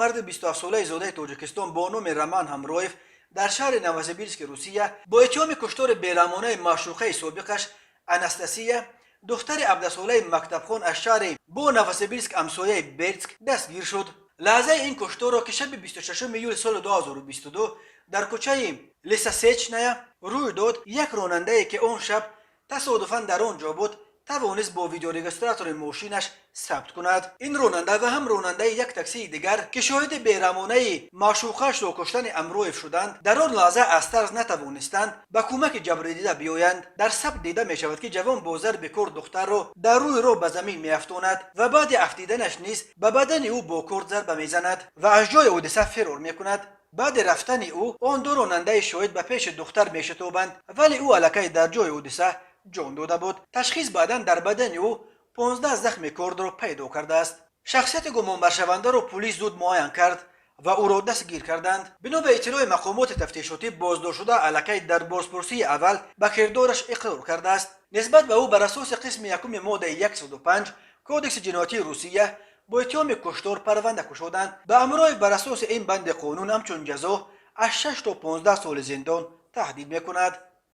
Марди 27-солаи зодаи Тоҷикистон бо номи Роман Ҳамроев дар шаҳри Новосибирски Русия бо иттиҳоми куштори бераҳмонаи маъшуқаи собиқаш Анастасия, духтари 17-солаи мактабхон аз шаҳри бо Новосибирск ҳамсояи Бердск, дастгир шуд. Лаҳзаи ин кушторро, ки шаби 26 июли соли 2022 дар кӯчаи Лесосечная рӯй дод, як ронандае, ки он шаб тасодуфан дар он ҷо буд, тавонист бо видеорегистратори мошинаш сабт кунад. Ин ронанда ва ҳам ронандаи як таксии дигар, ки шоҳиди бераҳмонаи маъшуқаашро куштани Амроев шуданд, дар он лаҳза аз тарс натавонистанд ба кӯмаки ҷабрдида биёянд. Дар сабт дида мешавад, ки ҷавон бо зарби корд духтарро дар рӯи роҳ ба замин меафтонад ва баъди афтиданаш низ ба бадани ӯ бо корд зарба мезанад ва аз ҷои ҳодиса фирор мекунад. Баъди рафтани ӯ он ду ронандаи шоҳид ба пеши духтар мешитобанд, вале ӯ аллакай дар ҷои ҳодиса ҷон дода буд. Ташхис баъдан дар бадани ӯ 15 захми кордро пайдо кардааст. Шахсияти гумонбаршавандаро пулис зуд муайян кард ва ӯро дастгир карданд. Бино ба иттилои мақомоти тафтишотӣ, боздоштшуда аллакай дар бозпурсии аввал ба кирдораш иқрор кардааст. Нисбат ба ӯ бар асоси қисми якуми моддаи 105 Кодекси ҷиноятии Русия бо иттиҳоми куштор парванда кушоданд. Ба Амроев бар асоси ин банди қонун ҳамчун ҷазо аз 6 то 15 соли зиндон таҳдид мекунад.